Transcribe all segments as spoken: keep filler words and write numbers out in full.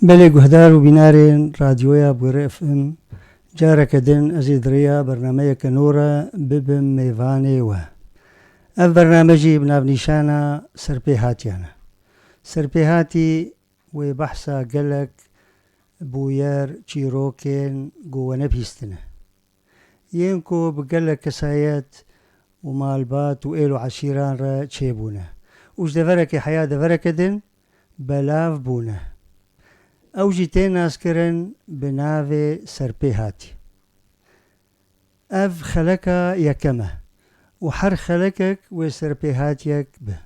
Belê guhdar û bînarên Radyoya Bûre F M, careke din ez ê di rêya bernameyeke nû re bibim mêvanê we. Ev bername jî bi navnîşana Serpêhatiyan e. Serpêhatî wê behsa gelek bûyer, çîrokên ku we nebihîstine. Yên ku bi gelek kesayet û malbat û êl û eşîran re çêbûne û ji deverekê heya devereke din belav bûne. Ew jî tên naskirin bi navê Serpêhatî. Ev xeleka yekem e û her xelekek wê serpêhatiyek be.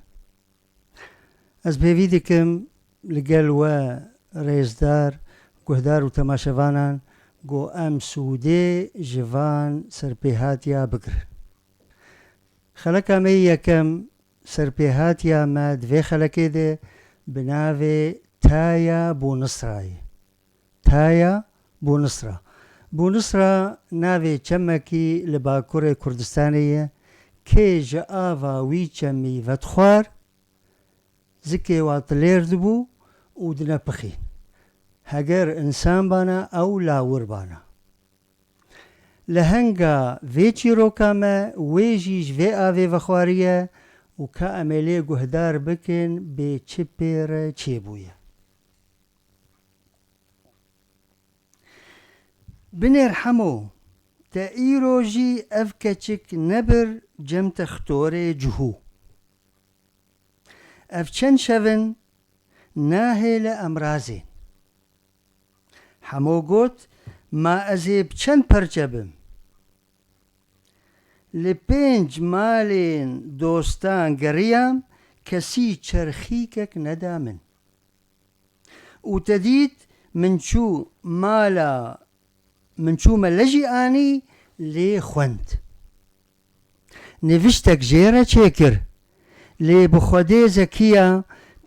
Ez pêvî dikim li gel we rêzdar, guhdar û temaşevanan ku em sûdê ji van serpêhatiya bigirin. Xeleka me yê yekem, serpêhatiya me di vê xelekê de bi navê Taya Bûnisra ye. Taya Bûnisra. Bûnisra navê çemekî li Bakurê Kurdistanê ye. Kê ji ava wî çemî vedixwar, zikê wa tilêr dibû û dinepixîn. Heger însan bana ew lawir bana. Lehenga vê çîroka me wê jî ji vê avê vexwariye û ka em ê lê guhdar bikin bê çi pê re çêbûye. Binêr Hemo, te îro jî ev keçik nebir cem textorê cihû. Ev çend şev in nahêle em razên. Hemo got, ma ez ê bi çend perçe bim? Li pênc malên dostan geriyam, kesî çerxîkek neda min. Û te dît min çû mala, min çû mele jî anî lê xwend. Niviştek jê re çêkir. Lê bi Xwedê Zekiya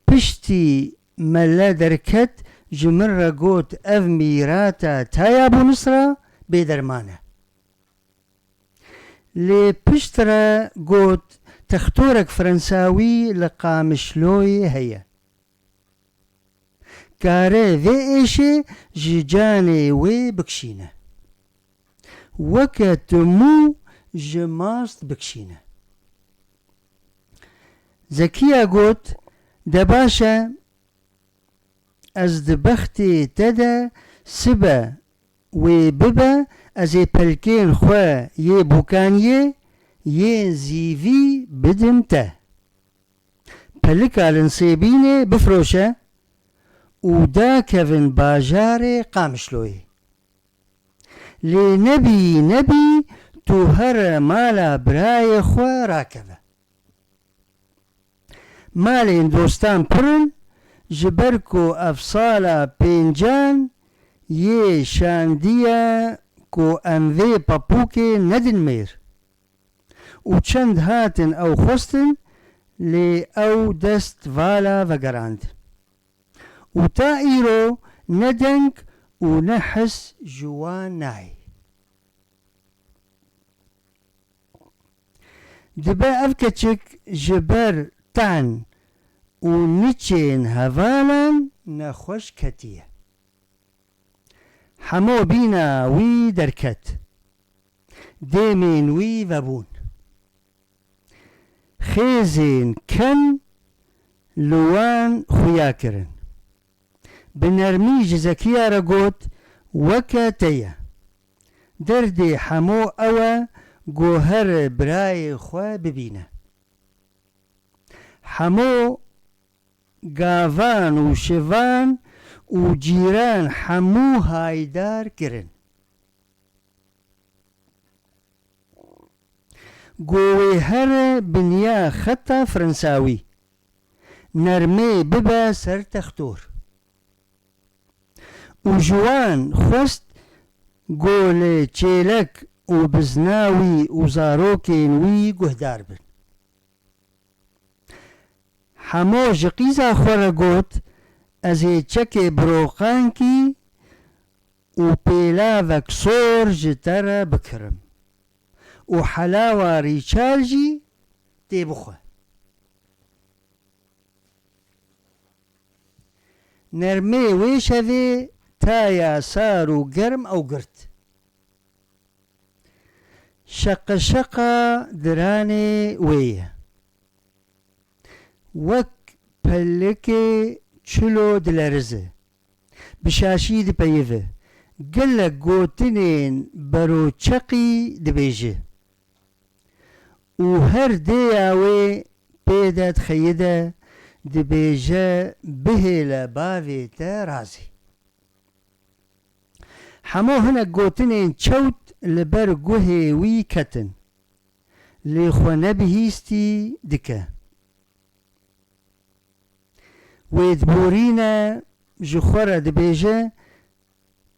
piştî mele derket, ji min re got, ev mîrata Taya Bûnisra bêderman e. Lê piştre got, textorek Frensawî li Qamişloyê heye. Kare vê êşê ji canê wê bikişîne. Weke timû ji mast bikişîne. Zekiya got, de baş e, ez di bextê te de sibe wê bibe, ez ê pelkên xwe yê bûkaniyê yên zîvî bidim te. Pelika linsêbînê bifroşe û dakevin bajarê Qamişloyê. Lê nebî nebî tu here mala birayê xwe rakeve. Malên dostan pir in, ji ber ku ev sala pêncan yê şandiye ku em vê papûkê nedin mêr. Û çend hatin ew xwestin, lê ew dest vala vegerand. Û ta îro ne deng û ne his ji wan nayê. Dibe ev keçik ji ber tan û niçên hevalan nexweş ketiye. Hemo bîna wî derket. Dêmên wî vebûn. Xêzên ken li wan xuya kirin. Bi nermî ji Zekiya re got, weke te ye. Derdê Hemo ew e ku here birayê xwe bibîne. Hemo gavan û şivan û cîran hemû haydar kirin. Ku wê here bi niya xeta Frensawî, nermê bibe ser textor. Û ji wan xwest ku li çêlek û bizna wî û zarokên wî guhdar bin. Hemo ji qîza xwe re got, ez ê çekê biroqankî û pêlavek sor ji te re bikirim û helawa rîçal jî tê bixwe. Nermê wê şevê taya sar û germ ew girt. Şeqeşeqa diranê wê ye. Wek pelikê çilo dilerize. Bi şaşî dipeyive. Gelek gotinên beroçeqî dibêje. Û her dêya wê pê de dixeyide, dibêje: "Bihêle bavê te razî." Hemo hinek gotinên çewt li ber guhê wî ketin. Lê xwe nebihîstî dike. Wê diborîne, ji xwe re dibêje: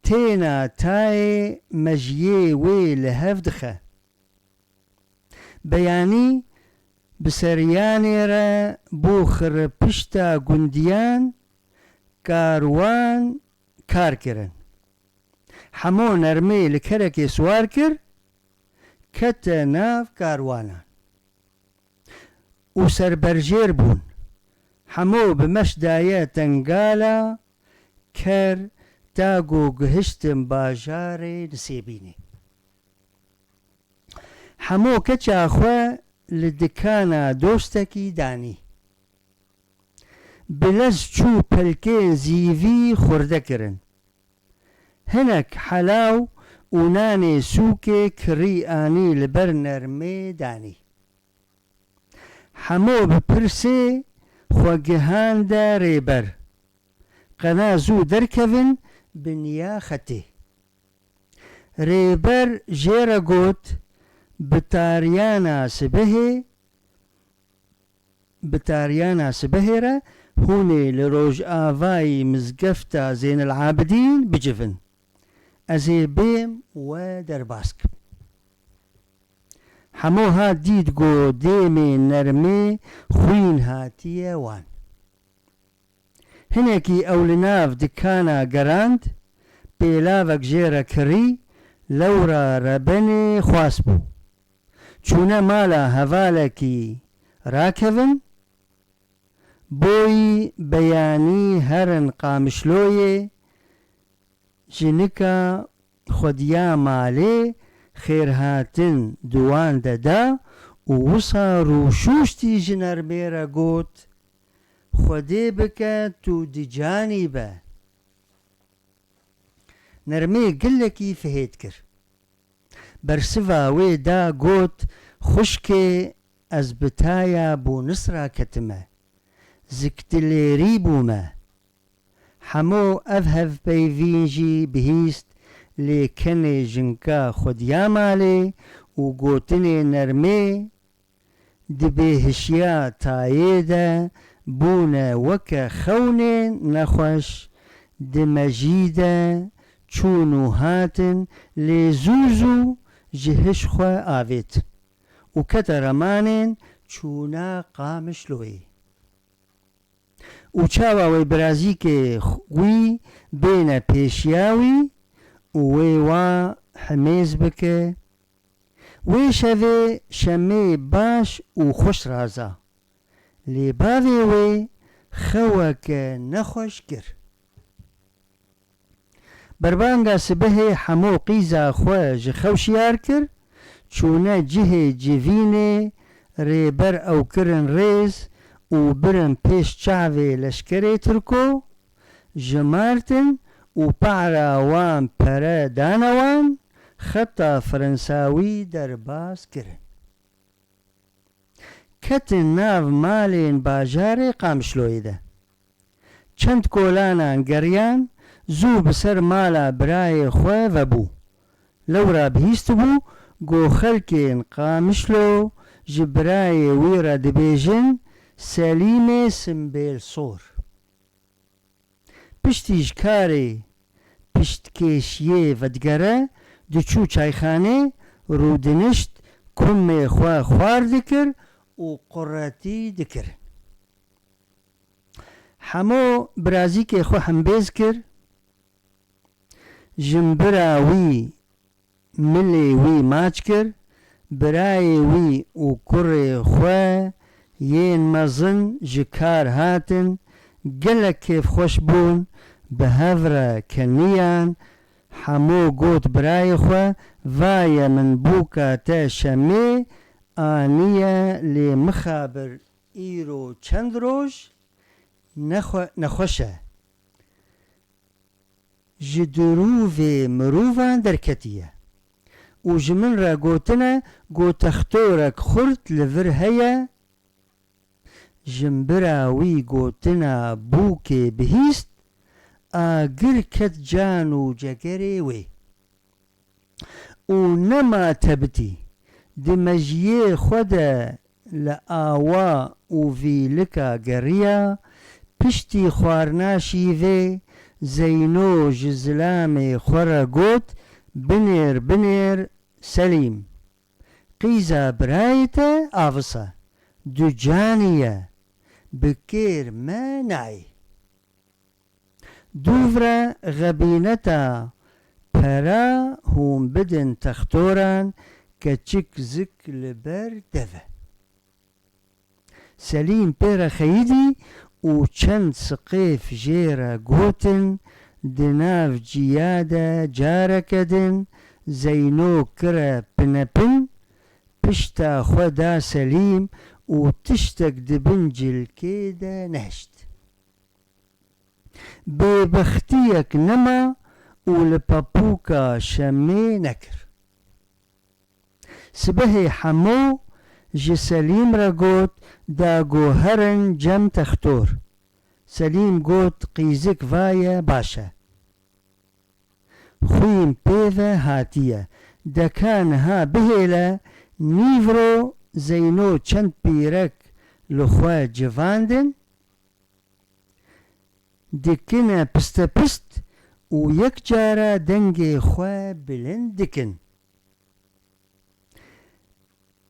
"Têna tayê mejiyê wê li hev dixe." Beyanî bi seriyanê re bû xiripişta gundiyan, karwan kar kirin. Hemo nermê li kerekê siwar kir, kete nav karwanan û serberjêr bûn. Hemo bi meş daye tengala ker ta ku gihiştin bajarê Nisêbînê. Hemo keça xwe li dikana dostekî danî. Bi lez çû pelkên zîvî xurde kirin. Hinek helaw û nanê sûkê kirî anî li ber nermê danî. Hemo bi pirsê xwe gihande rêber. Qena zû derkevin bi niya xetê. Rêber jê re got: "Bi tariyana sibehê, bi tariyana sibehê re hûn ê li rojavayî mizgefta Zênil Abidîn bicivin. Ez ê bêm we derbas kim." Hemo hat dît ku dêmê nermê xwîn hatiye wan. Hinekî ew li nav dikana gerand, pêlavek jê re kirî, lewra rebenê xwast bû. Çûne mala hevalekî rakevin, boyî beyanî herin Qamişloyê, jinika xwediya malê xêrhatin di wan de da û wisa rûşûştî ji nermê re got: "Xwedê bike tu di canî be." Nermê gelekî fihêt kir. Bersiva wê da got: "Xwişkê, ez bi taya Bûnis raketime. Ziktilêrî bûme." Hemo ev hevpeyvîn jî bihîst, lê kenê jinka xwediya malê û gotinê nermê di bêhişiya tayê de bûne weke xewnên nexweş, di mejî de çûn û hatin, lê zû zû ji hiş xwe avêt û kete remanên çûna Qamişloyê. Û çawa wê birazîkê wî bêne pêşiya wî û wê wa himêz bike. Wê şevê şemê baş û xweş raza. Lê bavê wê xeweke nexweş kir. Berbanga sibehê hemû qîza xwe ji xew şiyar kir, çûne cihê civînê, rêber ew kirin rêz û birin pêş çavê leşkerê Tirko, jimartin û para wan pere dane wan, xeta Fransawî derbas kirin. Ketin nav malên bajarê Qamişloyê de. Çend kolanan geriyan, zû bi ser mala birayê xwe vebû. Lewra bihîstibû ku xelkên Qamişlo ji birayê wî re dibêjin Selîmê Simbêl Sor. Piştî ji karê piştkêşiyê vedigere, diçû çayxanê, rûdinişt, kumê xwe xwar dikir û quretî dikir. Hemo birazîkê xwe hembêz kir, jimbira wî milê wî maç kir, birayê wî û kurê xwe yên mezin ji kar hatin, Gelek kêfxweş bûn, bi hev re keniyan. Hemo got birayê xwe, "Vaye min bûka te şemê aniye, lê mixabir îro çend roj nexwe-, nexweş e. Ji dirûvê mirovan derketiye. Û ji min re gotine, got textorek xurt li vir heye." Jimbira wî gotina bûkê bihîst, agir ket can û cegerê wê. Û nema tebitî, di mejiyê xwe de li awa û vîlika geriya, piştî xwarina şîvê, Zeyno ji zilamê xwe re got, "Binêr, binêr, Selîm. Qîza birayê te avisa, ducanî ye, bi kêr me nayê. Dûv re xebîneta pera hûn bidin textoran, keçik zik li ber dev e." Selîm pê re xeyidî û çend siqêf jê re gotin, di nav ciya de careke din Zeyno kire pinepin, pişta xwe da Selîm û tiştek di bin cilkê de nehişt. Bêbextiyek nema û li papûka şemê nekir. Sibehê Hemo ji Selîm re got, "Da ku herin cem textor." Selîm got, "Qîzik vaye baş e." Xwîn pê ve hatiye. Deka niha bihêle, nîvro Zeyno çend pîrek li xwe civandin, dikine pistepist û yek cara dengê xwe bilind dikin.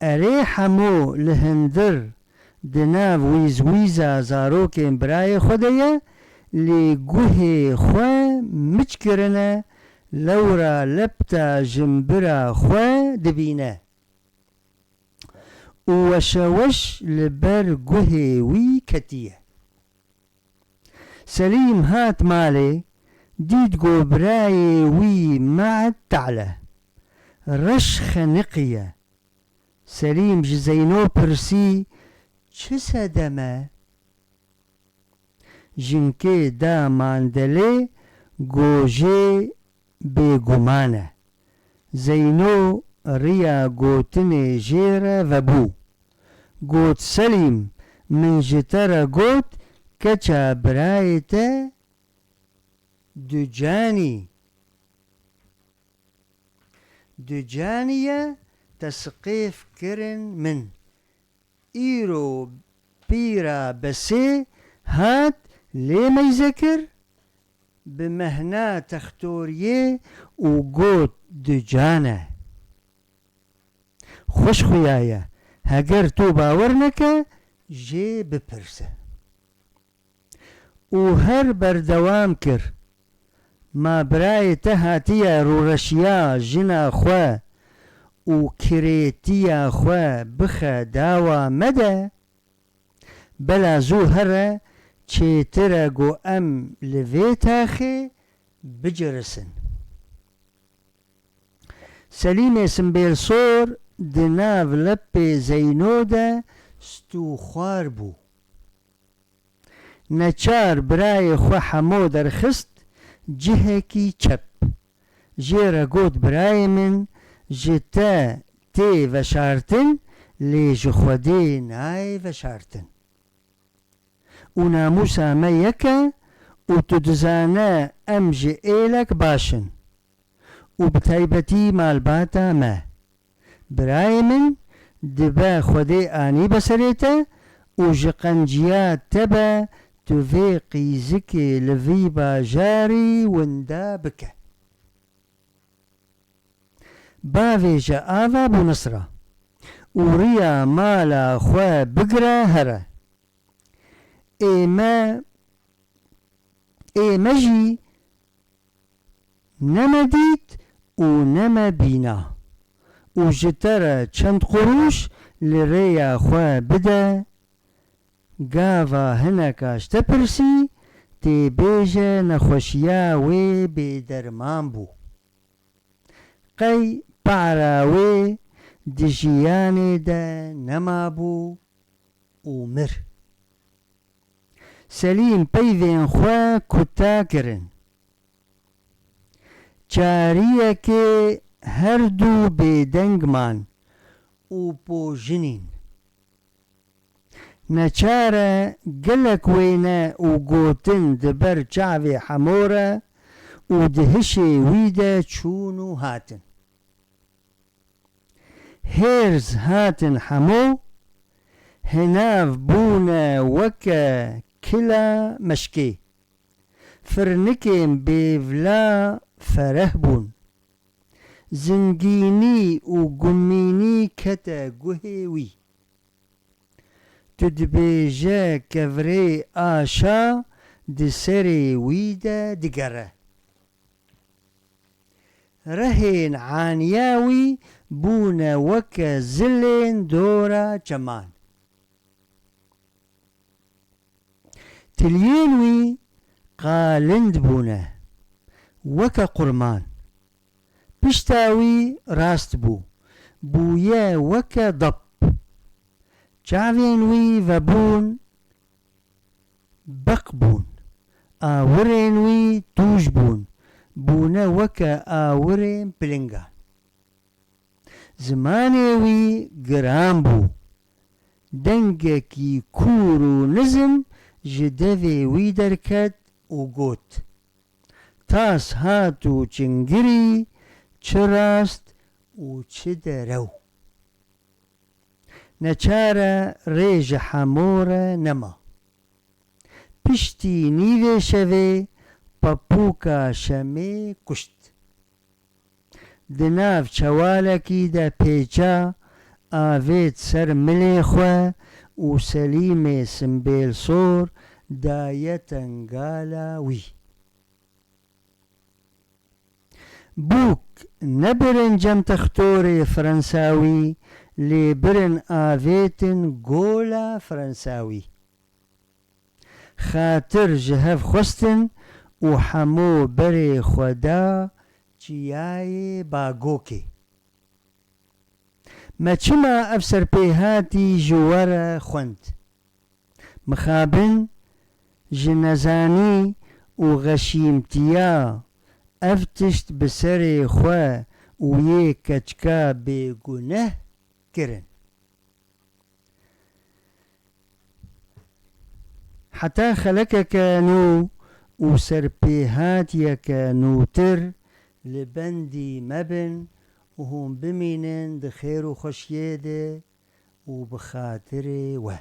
Erê Hemo li hundir di nav wîzwîza zarokên birayê xwe de ye, lê guhê xwe miç kirine, lewra lepta jimbira xwe dibîne û weşeweş li ber guhê wî ketiye. Selîm hat malê, dît ku birayê wî Me'ed te'le, reş xeniqiye. Selîm ji Zeyno pirsî, "Çi sedem e?" Jinkê da mandelê, gojê bêguman e. Zeyno riya gotinê jê re vebû. Got, "Selîm, min ji te re got, keça birayê te ducanî, ducanî ye, te siqêf kirin min. Îro pîra besê hat lê meyze kir, bi mehna textoriyê û got, 'Ducan e.' Xweş xuya ye, heger tu bawer neke, jê bipirse." Û her berdewam kir, "Ma birayê te hatiye rûreşiya jina xwe û kirêtiya xwe bixe dawa me de, bela zû here, çêtir e ku em li vê taxê bicirisin." Selîmê Simbêlsor di nav lepê Zeyno de stûxwar bû. Neçar birayê xwe Hemo derxist cihekî çep. Jê re got, "Birayê min, ji te tê veşartin, lê ji Xwedê nayê veşartin. Û namûsa me yek e û tu dizane em ji êlek baş in. Û bi taybetî malbata me. Birayê min, dibe Xwedê anî be serê te û ji qenciya te be tu vê qîzikê li vî bajarî winda bike. Bavêje ava Bûnisra û riya mala xwe bigire here. Ê me, ê me jî ne me dît û ne me bîna. Û ji te re çend qurûş li rêya xwe bide, Gava hineka ji te pirsî, tê bêje nexweşiya wê bêderman bû. Qey para wê di jiyanê de nemabû û mir. Selîm peyvên xwe kuta kirin. Çariyekê her du bêdeng man û pojinîn. Neçare gelek wêne û gotin di ber çavê Hemo re û di hişê wî de çûn û hatin. Hêrz hatin Hemo, hinav bûne weke kila meşkê. Firnikên bêvla fereh bûn. Zingînî û gumînî kete guhê wî. Tu dibêje kevirê aşa di serê wî de digere. Rehên aniya wî bûne weke zilên dora çeman. Tiliyên wî qalind bûne, weke qurman. Pişta wî rast bû, bûye weke dep. Çavên wî vebûn, beq bûn. Awirên wî tûj bûn, bûne weke awirên pilingan. Zimanê wî giran bû. Dengekî kûr û nizm ji devê wî derket û got, Tas hat û çingirî, çi rast û çi derew. Neçare rê ji Hemo re nema. Piştî nîvê şevê papûka Şemê kuşt. Di nav çewalekî de pêça, avêt ser milê xwe û Selîmê Simbêlsor daye tengala wî. Bûk nebirin cem textorê Fransawî, lê birin avêtin gola Fransawî. Xatir ji hev xwestin û Hemo berê xwe da çiyayê Bagokê. Me çima ev serpêhatî ji we re xwend? Mixabin ji nezanî û xeşîmtiya ev tişt bi serê xwe û yê keçika bêguneh kirin. Heta xelekeke nû û serpêhatiyeke nûtir li bendî me bin û hûn bimînin di xêr û xweşiyê de û bi xatirê we.